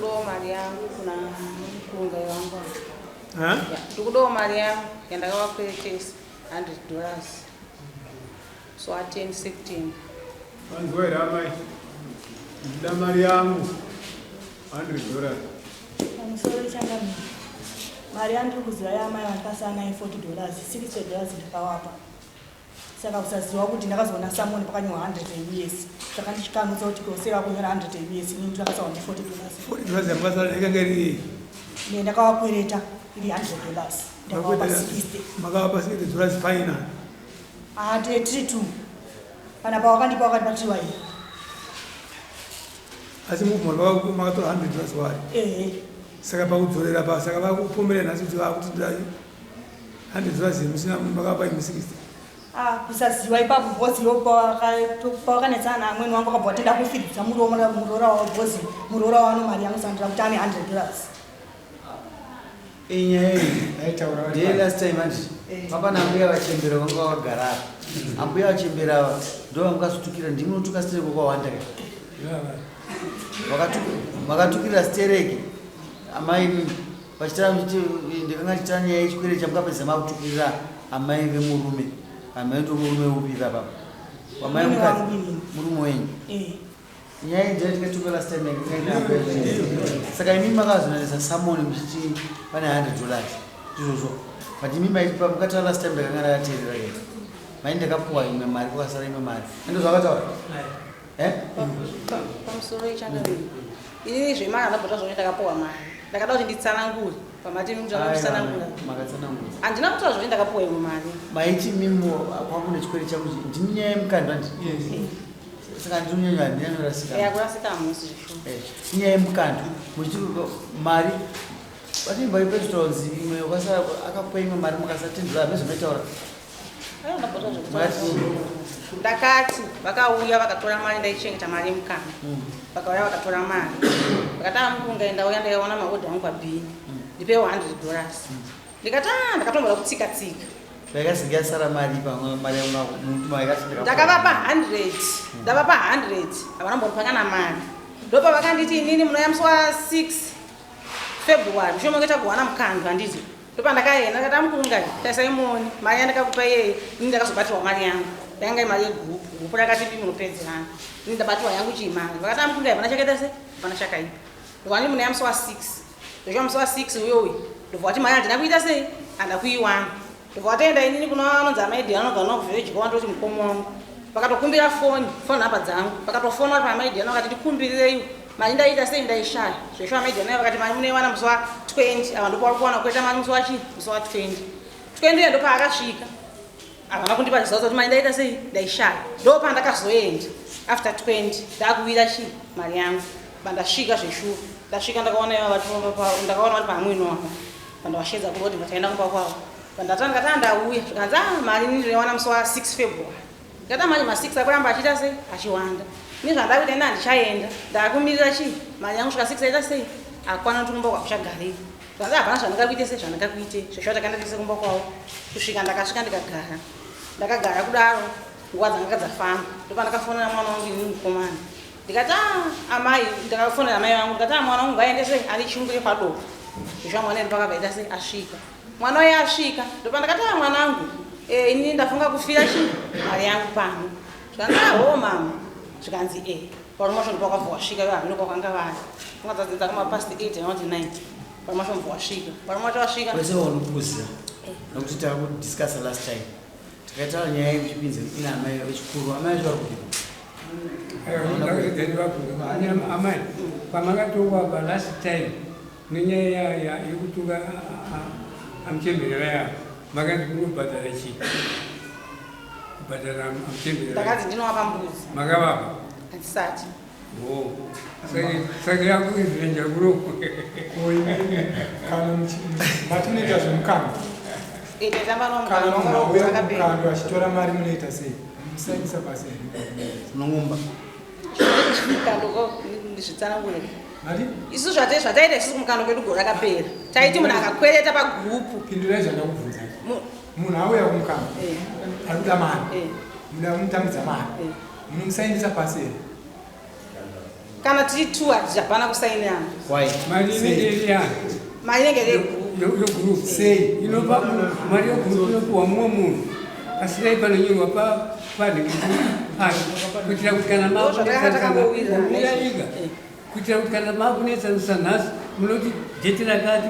Ndikudawo mari yangu kuna mukunga wangu. Ndikudawo mari yangu yandakavakweretesa $100. So 10 September. Vanzwa here amai? Ndida mari yangu $100. Pamusoro changamire. Mari yandiri kuziva yaamai vandikasara nayo $40, $60 ndakavapa. Saka kusaziva kuti ndakazoona summon pakanyorwa 100 US. Saka ndichikanutsa kuti kosera kunyora 100 US ini ndakasara ndi $40. $40 yamakasara yakanga iri Ne ndakavakwereta iri $100. Ndakavapa 60. Makavapa $60 final. Ah, tiri two. Pana pawakandipa wakandipa tiri vairi. Asi makatora $100 wari. Ehe. Saka pakudzorera pa saka vakupomera nhasi kuti vakuti ndai $100 musina makapa imi 60. Ah, kusaziva ipapo bhozi iwo pawakanetsana naamweni wangu akabva watenda kufiridza muroora muroora wavo bhozi muroora wano mari yangu sandira kuti ane $100. Inyaya iyi Aitaura vari ndeye last time handiti Eh. papa nambuya vachembera vanga vakagara apa. Ambuya vachembera ava ndo vangazotukira, ndimi munotuka stereki kwawanda ka. Makatukirira stereki amai vachitaura muchiti ndakanga ndichitaura nyaya yechikwereti chamukapedza makutukirira amai vemurume. Amai ndo murume upi ipapa? Wamai Murume mukadzi? wangu inini. Murume wenyu. Eh. Nyaya iyi ndiyatikatunga last time yanga ina ambuya vachembera. Saka imi makazonanisa summon muchiti pane $100 izvozvo, but imi maiti pamukataura last time ndakanga ndakateerera here, mai ndakapuwa imwe mari kwakasara imwe mari, ndo zvakataura, eh? Pamusoro ichangamire. Inini zvemari handabvota zvokuti ndakapuwa mari. Ndakada kuti nditsanangure. Pamati mimi ndakutsanangura. Makatsanangura. Handina kutaura zvokuti ndakapuwa imwe mari. Maiti mimo kwakune chikwere changu ndimi nyaya yemukando handi? Saka ndinonyanya handinyanyorasika. Ya, kurasika hamusi zvishuwa. Inyaya yemukando muchiti mari vatimba ipetutaunzi imwe wakasara akakupa imwe mari mukasatendera hamene zvamaitaura. Aiwa, ndabvota zvekutaura. Makati Ndakati vakauya vakatora mari, ndaichengeta mari yemukando. Vakauya vakatora mari. Vakati amukunga ndauya ndaiona maodha angu pabhini. Ndipewo $100. Ndikati ah, ndakatomboda kutsika tsika. Yakazenge yasara mari pamwe mari yangu muntu yakati Ndakavapa 100. Ndavapa 100. Havana mbonipa kana mari. Ndopa vakanditi inini munoya musi wa 6 February. Mushure mokuita kuwana mukando handiti. Ndopa ndakaenda ndakati amukunga taisai muone mari yandakakupa iyeye ini ndakazobatirwa mari yangu. Yanga iri mari yegupu. Gupu rakati pi munopedzerana. Ini ndabatirwa yangu chii mari. Vakati amukunga hapana chakaita se hapana chakaipa. Ndokani munoya musi wa 6. Ndosvika musi wa 6 uyo uyu. Ndobva vati mari handina kuita sei handina kuiwana. Ndobva vatoenda inini kuna anonzi amai Diana anobva no kuvillage kwavo ndoti mukoma wangu. Vakatokumbira foni, foni nhamba dzangu. Vakatofona vari paamai Diana vakati ndikumbirireiwo mari ndaita sei ndaishaya. Zveshuwa amai Diana vakati mari munoiwana musi wa 20. Ava ndipo vari kuwana kuita mari musi wa chii? Musi wa 20. 20 uyo ndopaakasvika. Havana kundipa results kuti mari ndaita sei ndaishaya. Ndopandakazoenda after 20 ndakuwira chii mari yangu. Bandasvika zveshuwa. Ndasvika ndakaona ivo vari ndakaona vari pamwino wavo. Pandavashedza kurodi vataenda kumba kwavo. Pandatanga ndakati ndauya zvikanzi ah mari ini ndinoiwana musi wa 6 February. Ndikati manje ma 6 akuramba achiita sei achiwanda. Ini zvandakuita ini handichaenda. Ndakumirira chii mari yangu svika 6 aita sei akwana kuti kumba kwakuchagarika. Zvikanzi hapana zvandingakuite sei zvandingakuite. Zveshuwa takaenda tese kumba kwavo kusvika ndakasvika ndikagara. Ndakagara kudaro nguva dzanga dzafamba. Ndopandakafonera mwana wangu ini mukomana. Ndikati ah amai, ndakafonera amai vangu ndikati ah mwana wangu ngaende sei andichungire padoko. Zveshuwa mwana wedu pakabva sei asvika. Mwana uye asvika ndopandakati ah mwanangu eh, ini ndafunga kufira chii mari yangu pano. Zvikanzi ah ho mama. Zvikanzi eh varume vacho ndopakabva wasvika ivo hameno kwakanga vari. Funga dzadzinza kuma past 8 kana kuti 9. Varume vacho ndobva wasvika. Varume vacho vasvika. Wese waunokuzira nokuti takudiscussa last time takaitaura nyaya yekuchipinza ina amai vechikuru, amai vacho vari kupi? Amai, pamakatongwa pa last time nenyaya yekutuka amuchembere vaya, makanzi munobhadhara chii? Kubhadhara amuchembere? Ndakanzi ndinovapa mbudzi. Makavapa? Handisati. Oh, saka yakuizenja kuno. Kana matinoita zvemukando, Taitamba kana munhu nomukando auya rakapera. kumukando achitora mari, munoita sei? Musainisa basa here? Unongomba. Mukando ko ndizvitsanangure. Mari. Isu zvataita isusu kumukando kwedu gore rakapera. Taiti munhu akakwereta pagurupu. Pindurai zvandakubvunzai. Munhu auya kumukando ari kuda mari, muda kumutambidza mari, munomusainisa pasi here? Kana tiri two hapana kusainirana. Why? Mari inenge iri yani. Mari inenge iri yegroup. Yegroup. Sei? Inopa mari yegroup inopiwa mumwe munhu. Asi dai panonyorwa panhiki pake kuitira kuti kana Ndozvatakanga iga kuitira kuti kana makunetsanisa nhasi munoti date rakati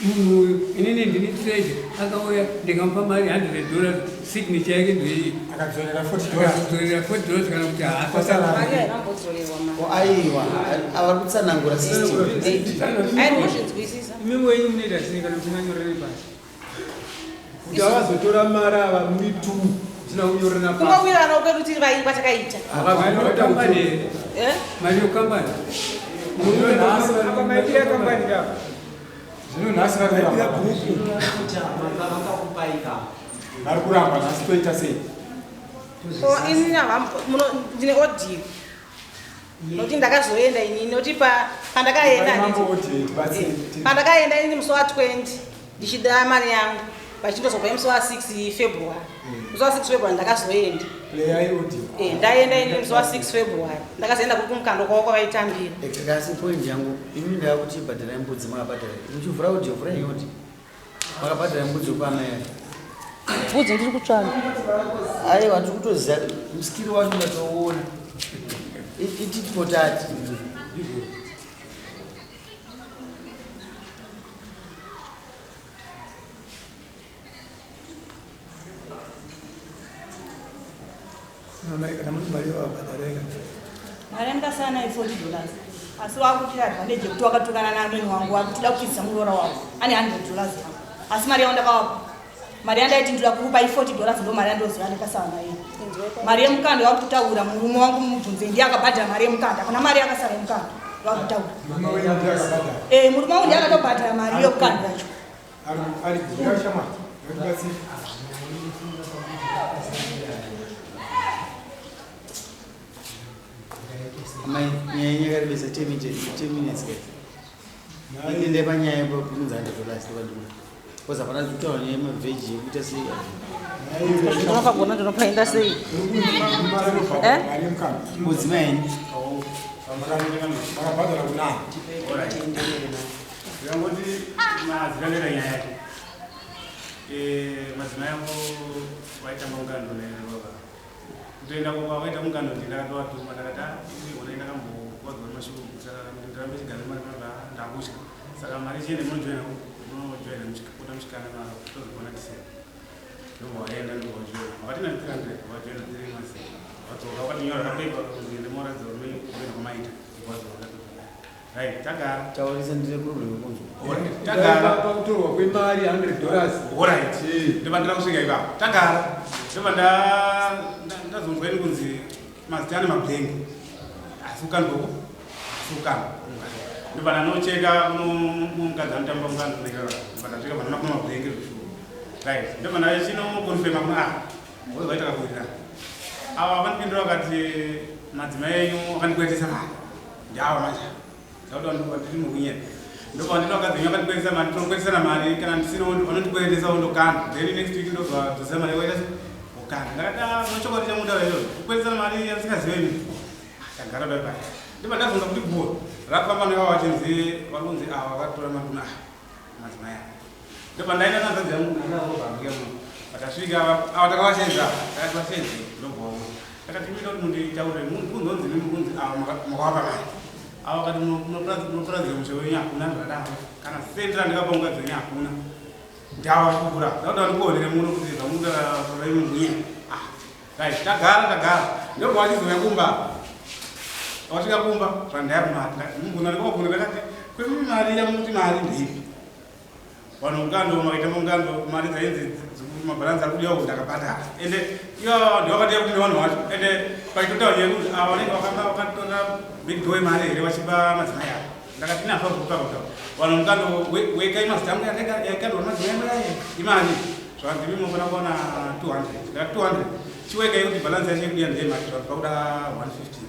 munhu uyu inini ndini treasure akauya ndikamupa mari 100 dollars signature yake ndoiyi Akadzorera 40 dollars. Akadzorera 40 dollars kana kuti Mari hainambodzorerwa mari. O, aiwa avari kutsanangura system. Aindozvinzwisisa. Imimi wenyu munoita sei kana muchinganyorere pasi? Kuti avazotora mari ava muri two musina kunyorerana pasi. Kungowirirana kwedu tiri vairi kwatakaita. Kambani. Eh? Mari yekambani. Apa maitira kambani kapa. Zvino nhasi vari Maitira kuramba. gurupu. Vari kuramba nhasi toita sei? Ko inini ndine audio. Nokuti ndakazoenda inini nokuti pandakaenda Mambo handiti. oti tibatsire. Pandakaenda inini musi wa20 ndichida mari yangu vachindozobva musi wa6 February. Musi wa6 February ndakazoenda. Playai audio. Ndaenda inini musi wa6 February. Ndakazoenda kuri kumukando kwavo kwavaitambira. Kasi point yangu imi ndakuti bhadharai mbudzi makabhadhara muchivhura audio vhurai audio makabhadhara mbudzi wekwaamai Mbudzi ndiri kutsvaga. Aiwa ndiri kutoziva musikiri wacho ndatouona ititi potati. Amai kana muri mari yavabhadhara ika. Mari yandikasara nayo 40 dollars, asi wakuti advantage yekuti wakatukana naamweni wangu wakutida kupfidzisa muroora wavo ane 100 dollars yangu, asi mari yavo ndakavapa. Mari yandaiti ndoda kukupa i40 dollars, ndo mari yandoziva ndikasara nayo. Mari yemukando yakutaura murume wangu mubvunze, ndiye akabhadhara mari yemukando. Hakuna mari yakasara yemukando yakutaura. Murume wenyu ndiye akabhadhara. Murume wangu ndiye akatobhadhara mari yemukando yacho. Ari ari shamwari. Ngatibatsire. Amai, nyaya yenyu yakaribesa 10 minutes guys. Inde panyaya yekunzi 100 dollars ndokandikuda because hapana kutaura nyaya yemavheji yekuita sei. Ndinopagona ndinopaenda sei? Eh? Mari yemukando. Mbudzi maini. Makabhadhara kunani? Ndingangoti mazikanira nyaya yacho. Madzimai angu vaitamba mukando nebaba. Kutoenda kwavaita mukando ndakatovatuma ndakati "Ah, imi honai ndakambokuwadzwa nemashoko saka kuti ndirambe chigare mari panapa ndakutya. Saka mari chiende munojoina munojoina muchipota muchikanda tozogona tisei." Ndobva vaenda ndobva vajoina. Vakati na 300 vajoina 3 months. Vadzoka vakatinyora kapepa kunzi ndimoratidza kuti kuenda kwamaita. Vadzoka. Right, tagara. Taurisa, ndine problem yekunzwa. Alright, tagara. Pakutorwa kwemari 100 dollars. Alright. Ndobva ndira kusvika ipapo. Tagara. Ndobva ndazonzwa ini kunzi mazita ane mabhengi. Asi ukandoko. Asi ukando. Ndobva ndanocheka mukadzi anotamba mukando ndobva ndasvika panona kuna mabhengi zvishuwa. Right. Ndobva ndachinokonfirma kuna ah. Vaita kakuwirirana. Ava vanopindura vakati madzimai enyu akandikweretesa mari. Ndiava manje. Ndakuti ndiri mukunyera. Ndobva ndino vakadzi venyu vakandikweretesa mari, tinokweretesana mari kana ndisina vanondikweretesa ndokanda. Then next week ndobva dzosera mari waita ukanda. Ndakati ah munochokwadi chamutaura izvozvo. Kukweretesana mari yamusingazive imi. Tagara bai bai. Ndobva ndazonza kuti guwa rakufamba nevava vachinzi vari kunzi ava vakatora mari kuna madzimai aya. Ndobva ndaenda nahanzvadzi yangu ndakavabva muno. Patasvika ava takavashenza, takati vashenze ndobva vabuda. Takati mira kuti munditaurire kunzonzi mimi kunzi ava makavapa mari. Ava vakati munoparadzira musha wenyu hakuna zvakadaro. Kana sendi randakapa mukadzi wenyu hakuna. Ndava kukura. Ndakuti vandikuonere muno kuti zvamunotaura imi munya. Ah, right, tagara tagara. Ndobva vachizouya kumba. Vasvika kumba zvandaya kumari. Mubvunza ndikavabvunza ndakati kwemimi mari yamuti mari ndeipi? Vanhu mukando makaita mukando mari dzainzi mabharanzi ari kudiwa kuti ndakabhadhara. Ende ivo ndovakatiya kuti nevanhu vacho. Ende paitotaura nyaya yekuti ava vanenge vakanga vakatora big door mari here vachipa madzimai avo. Ndakati ine hafa kupa kutaura. Vanhu mukando wekai mazita angu yakandwa madzimai angu aya imari. Zvanzi imi munofanira kuwana 200. Ndakati 200. Chiwekai kuti bhalansi yacho yekudiwa ndeye mari zvanzi pakuda 115.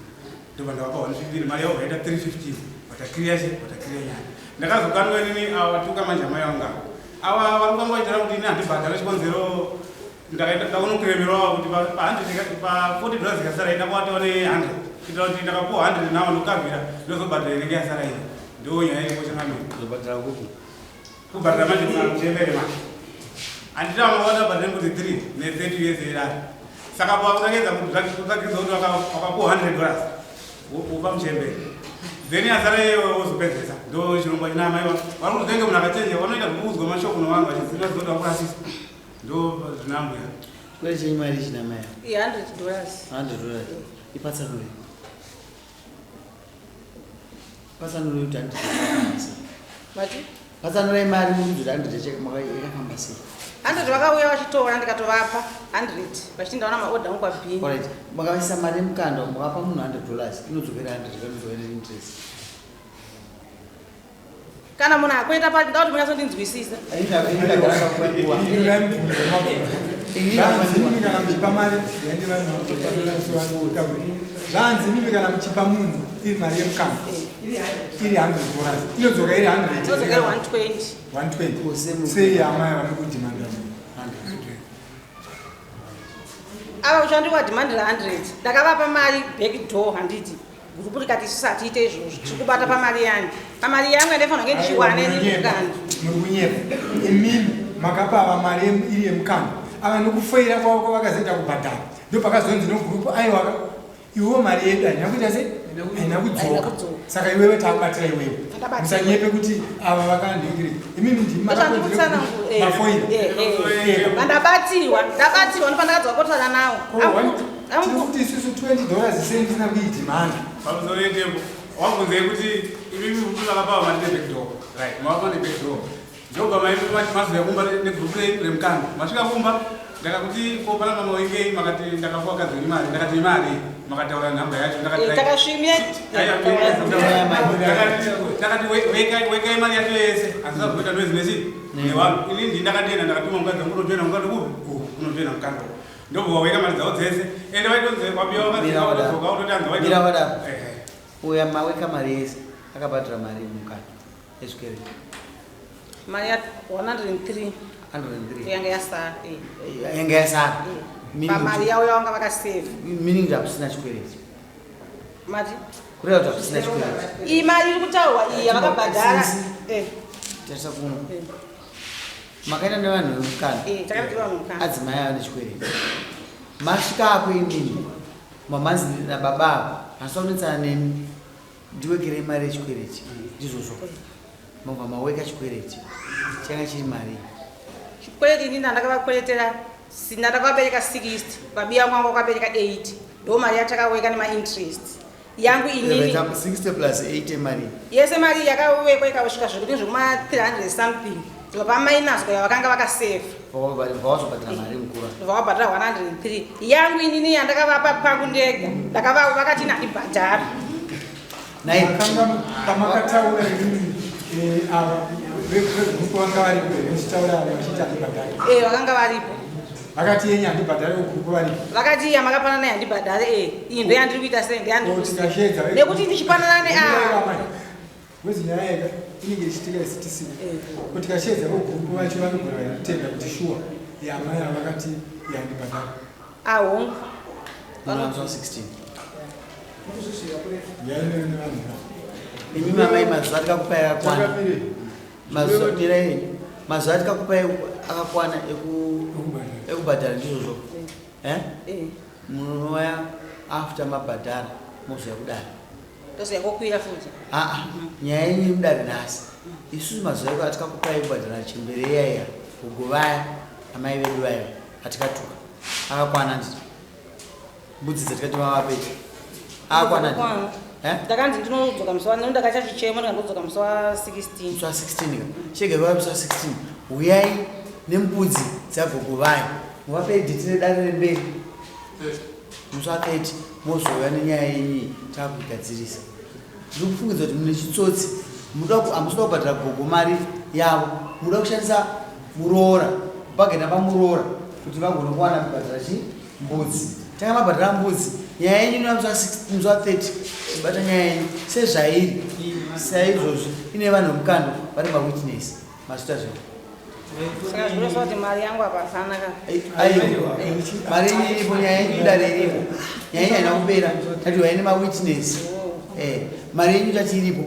Ndobva ndavapa 115 mari yavo yaita 315. Vatakiriya che vatakiriya nyaya. Ndakazokanwa inini ava vatuka manje amai vangu ava. Ava vari kutanga vaitaura kuti ini handibhadhara chikonzero ndakaona kuremerwa kuti pa 100 pa 40 dollars ikasara ida kuwatawo ne 100. Kuitira kuti ndakapuwa 100 nawo ndokavhira ndozobhadhara inenge yasara iyi. Ndo nyaya iripo changamire. Kuzobhadhara kupi? Kubhadhara manje kuna muchembere manje. Handiti vamwe vakabhadhara mbudzi 3 ne 30 US erari. Saka pavakaedza kutsvakiridza kuti wakapuwa 100 dollars wopa muchembere. Then yasara iyeyo wozopedzesa. Ndo chirongwa china amai vangu. Vari kuzenge munhu akachenjera vanoita zvekuudzwa mashoko nevanhu vachiziva kuti vakurasisa. Ndo zvinambuya. Kwete chenyu mari china mai? I100 dollars. 100 dollars. Ipatsanure. Patsanure kuti 100 sei. Mati? Patsanurai mari muri kuti 100 yakafamba sei? 100 vakauya vachitora ndikatovapa 100 vachiti ndaona maodha angu kwabhini. Alright. Makaisa mari yemukanda mukapa munhu 100 dollars inodzokera 100 inodzokera interest. Kana munhu akuenda pa ndauti munyatsondinzwisisa. Zvanzi imimi kana muchipa mari yaende vanhu zvanzi imimi kana muchipa munhu iri mari yemukana iri 100 dollars inodzoka iri 100 Inodzokera 120. 120 sei amai vanokudhimanda Ava kuchandiwa dhimandira 100. Ndakavapa mari back door handiti. Gurupu rikati isusu hatiite izvozvo. Tiri kubata pamari yangu. Pamari yangu yandifanira kunge ndichiwana ini mukando. Muri kunyepa. Imimi makapa ava mari iri yemukando. Ava nokufoira kwavo kwavakazoita kubhadhara. Ndopakazonzi nogurupu aiwa iwewo mari yedu haina kuita sei? Haina kudzoka. Saka iwewe takubatira iwewe. Musanyepe kuti ava vakanhingiri. Imimi ndimi makakonzera mafoira. Vandabatiwa, ndabatirwa ndopandakadzoka kotaura nawo. Tiri kuti isusu 20 dollars sei ndisina kuidhimanda. Pamusoro yetembo wabvunzei kuti imimi kuti vakapa mari neback door. Right, mavapa neback door. Ndobva mazoya kumba negroup remukando. Masvika kumba ndakakuti ko pana mama wengei makati ndakapuwa kadzi mari ndakati imari makataura nhamba yacho ndakati Takasvimye. Ndakati wekai mari yacho yese asi sazoita noise nechi nevanhu. Ini ndini ndakatenda ndakatuma mukadzi wangu kunojoina mukando kupi kunojoina mukando. Ndobva waweka mari dzavo dzese ende vaitonzi wabiwa vakadzoka utotanza Mira wadaro. Uya maweka mari yese akabhadhara mari mukando ezvikwereti. Mari ya 103 103 yanga yasara. Yanga yasara. Pamari yavo yavanga vakasave. Meaning kuti hakusina chikwereti. Mati? Kureva kuti hakusina chikwereti. Iyi mari iri kutaurwa iyi yavakabhadhara. Tarisa kuno. Makaenda nevanhu vemukando. Takaenda nevanhu vemukando. Adzimai ava nechikwereti. Masvika ako imini mamanzi nababa avo handisa kunetsana nemi ndiwekerei mari yechikwereti ndizvozvo. Mabva maweka chikwereti changa chiri mari. Chikwereti inini ndakavakweretera ndakavabereka 60 babiya mwangu wakabereka 80 ndo mari yatakaweka nemainterest yangu inini 60 plus 80 mari yese mari yakawekwa ikasvika zvekuti zvekuma 300 something ndobva pamainaswa yavakanga vakaseva vawazobhadhara mari mukura ndobva vabhadhara 103 yangu inini yandakavapa pangu ndega ndakava vakati handibhadhara. Makanga pamakataura imimi ava vegurupu vanga varipo here muchitaura ava vachiti handibhadhari? Vakanga varipo. Vakati yenyu handibhadhari vegurupu varipo. Vakati iya makapanana handibhadhare iyi ndo yandiri kuita sei Oh, tikashedza nekuti ndichipanana ne Wezi nyaya yega inenge ichiitika isi tisina. Kuti tikashedza vegurupu vacho vanogona kutenda kuti shuwa yamai ava vakati yandibhadhara. Ahongu. Munowanzwa 16. Yaine nevanhu. Imi mamai mazuva atikakupai akakwana. Mazuva mirai henyu. Mazuva atikakupai akakwana ekubhadhara ndizvozvo. Eh? Munouya after mabhadhara mozoya kudare. Tozoya kokwira futi. Aa, nyaya yenyu iri mudare nhasi. Isusu mazuva eko atikakupai kubhadhara chembere iyaiya gogo vaya amai vedu vaya atikatuka akakwana nditi mbudzi dzatikati mavapechi akakwana nditi. Ndakanzi ndinodzoka musi wa ndakaita chichemo ndikandodzoka musi wa 16. Musi wa 16 ka chega kuva musi wa 16 uyai nembudzi dzagogo vaya muvapei date redare remberi musi wa 30 mozouya nenyaya yenyu iyi takuigadzirisa. Ndiri kufungidza kuti mune chitsotsi hamusida kubhadhara gogo mari yavo muda kushandisa muroora kubhagena pamuroora kuti vagone kuwana kubhadhara chi mbudzi. Tanga mabhadhara mbudzi nyaya yenyu ino musi wa 30 tibata nyaya yenyu sezvairi saizvozvi ine vanhu vemukando vari mawitness mazvita zvavo. Saka zvinoreva kuti mari yangu hapasana ka. Aiwa, mari yenyu iripo, nyaya yenyu dare iripo, nyaya yenyu haina kupera, tati waine mawitness. Mari yenyu tati iripo,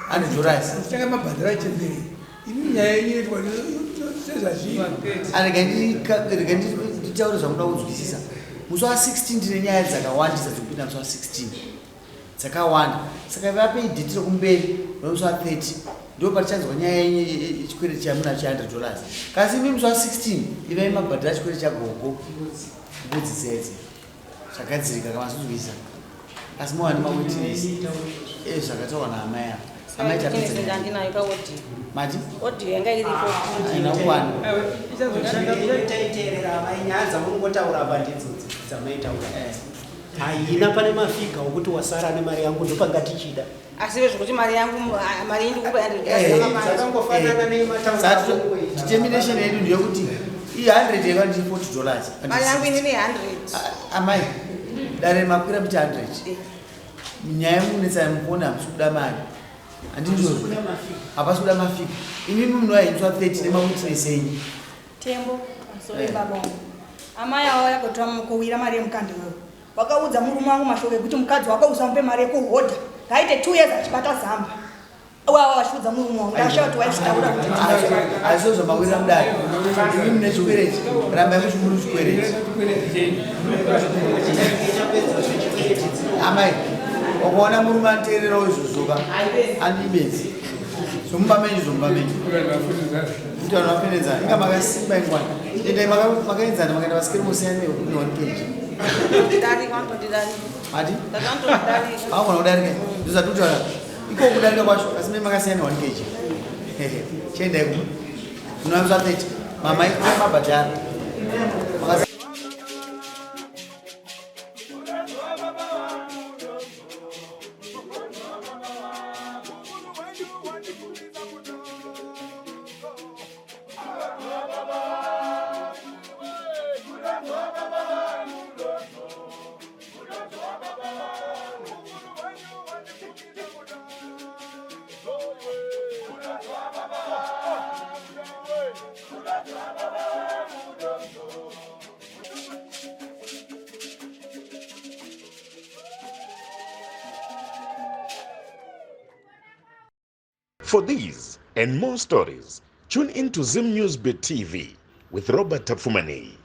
$100. Tanga mabhadhara chembere, imi nyaya yenyu inoitwa sezvazviri. Rega nditaure zvamuda kunzwisisa. Musi wa16 tine nyaya dzakawandisa dzekupinda musi wa16, dzakawanda. Saka vapei date rekumberi remusi wa30, ndo patichanzwa nyaya yenyu yechikwereti chamunacho cha$100. Kasi imi musi wa16 ivai mabhadhara chikwereti chagogo, mbudzi dzedze zvagadzirika kamazvinzwisa. Asi mova nemawitness ezvakataurwa naamai ava. Amai, tapedza nyaya. Ndandinayo paaudio. Mati? Audio yanga iripo. Haina kukwana. Taiteerera amai, nyaya dzamungotaura apa ndidzodzo dzamaitaura, haina pane mafigures okuti wasara nemari yangu, ndopangatichida. Asi vezvokuti mari yangu, mari yenyu ndikupa Dzakangofanana nemataura. Determination yedu ndeyekuti i100 yeva ndi $40. Mari yangu inini 100. Amai, dare makwira muti 100. Nyaya yemunetsa mukuona hamusi kuda mari, handindizvozvo, hapasi kuda mafigures. Imimi munoahinswa 30 nemawitness enyu. Tembo, pamusoro baba wangu, amai avo yakotora kuwira mari yemukandi wewe, wakaudza murume wangu mashoko ekuti mukadzi wako usamupe mari yekuhodha, ngaite 2 years achibata zamba. Wava vachiudza murume wangu, ndashaya kuti waizvitaura kuti Asi zvamawira mudare, imi mune chikwereti, rambai muchi muri chikwereti. Amai, wakaona murume anoteererawo izvozvoka, andibedzi zvomuba menyu, zvomuba menyu kuti vanhu vafenedzana. Inga makasimba ingwani, endai makaenzana, makaenda vasikiri musiyana ne1 kg. Darika, vanotondidarika. Mati? Ndakanotondidarika. Agona kudarika, ndozvatutaura iko kudarika kwacho. Asi me makasiyana 1 kg. Chiendai kuma munoamisa 30, mama mabhadhara. For these and more stories, tune in to Zim News Bit TV with Robert Tafumani.